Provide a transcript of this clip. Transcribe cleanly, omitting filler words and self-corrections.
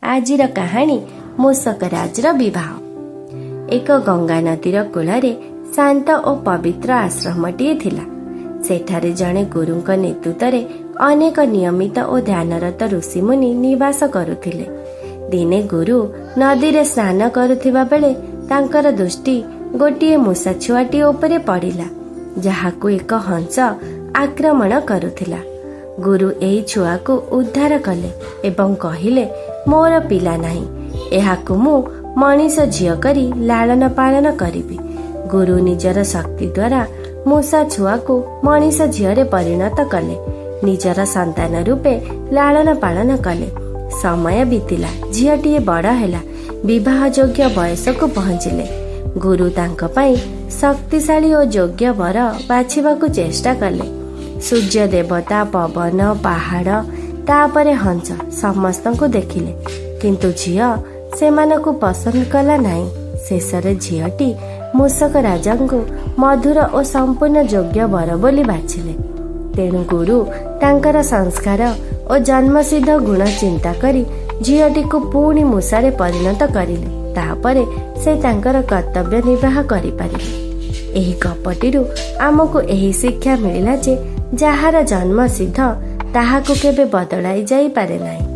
ଆଜିର କାହାଣୀ ମୂଷକରାଜର ବିବାହ। ଏକ ଗଙ୍ଗା ନଦୀର କୂଳରେ ଶାନ୍ତ ଓ ପବିତ୍ର ଆଶ୍ରମଟିଏ ଥିଲା। ସେଠାରେ ଜଣେ ଗୁରୁଙ୍କ ନେତୃତ୍ୱରେ ଅନେକ ନିୟମିତ ଓ ଧ୍ୟାନରତ ଋଷିମୁନି ନିବାସ କରୁଥିଲେ। ଦିନେ ଗୁରୁ ନଦୀରେ ସ୍ନାନ କରୁଥିବା ବେଳେ ତାଙ୍କର ଦୃଷ୍ଟି ଗୋଟିଏ ମୂଷା ଛୁଆଟି ଉପରେ ପଡ଼ିଲା, ଯାହାକୁ ଏକ ହଂସ ଆକ୍ରମଣ କରୁଥିଲା। ଗୁରୁ ଏହି ଛୁଆକୁ ଉଦ୍ଧାର କଲେ ଏବଂ କହିଲେ, "ମୋର ପିଲା ନାହିଁ। ଏହାକୁ ମୁଁ ମଣିଷ ଝିଅ କରି ଲାଳନ ପାଳନ କରିବି।" ଗୁରୁ ନିଜର ଶକ୍ତି ଦ୍ୱାରା ମୂଷା ଛୁଆକୁ ମଣିଷ ଝିଅରେ ପରିଣତ କଲେ। ନିଜର ସନ୍ତାନ ରୂପେ ଲାଳନ ପାଳନ କଲେ। ସମୟ ବିତିଲା। ଝିଅଟିଏ ବଡ଼ ହେଲା। ବିବାହ ଯୋଗ୍ୟ ବୟସକୁ ପହଞ୍ଚିଲେ। ଗୁରୁ ତାଙ୍କ ପାଇଁ ଶକ୍ତିଶାଳୀ ଓ ଯୋଗ୍ୟ ବର ବାଛିବାକୁ ଚେଷ୍ଟା କଲେ। ସୂର୍ଯ୍ୟ ଦେବତା, ପବନ, ପାହାଡ଼, ତାପରେ ହଂସ ସମସ୍ତଙ୍କୁ ଦେଖିଲେ। କିନ୍ତୁ ଝିଅ ସେମାନଙ୍କୁ ପସନ୍ଦ କଲା ନାହିଁ। ଶେଷରେ ଝିଅଟି ମୂଷକ ରାଜାଙ୍କୁ ମଧୁର ଓ ସମ୍ପୂର୍ଣ୍ଣ ଯୋଗ୍ୟ ବର ବୋଲି ବାଛିଲେ। ତେଣୁ ଗୁରୁ ତାଙ୍କର ସଂସ୍କାର ଓ ଜନ୍ମସିଦ୍ଧ ଗୁଣ ଚିନ୍ତା କରି ଝିଅଟିକୁ ପୁଣି ମୂଷାରେ ପରିଣତ କରିଲେ। ତାପରେ ସେ ତାଙ୍କର କର୍ତ୍ତବ୍ୟ ନିର୍ବାହ କରିପାରିଲେ। ଏହି ଗପଟିରୁ ଆମକୁ ଏହି ଶିକ୍ଷା ମିଳିଲା ଯେ ଯାହାର ଜନ୍ମ ସିଦ୍ଧ, ତାହାକୁ କେବେ ବଦଳାଇ ଯାଇପାରେ ନାହିଁ।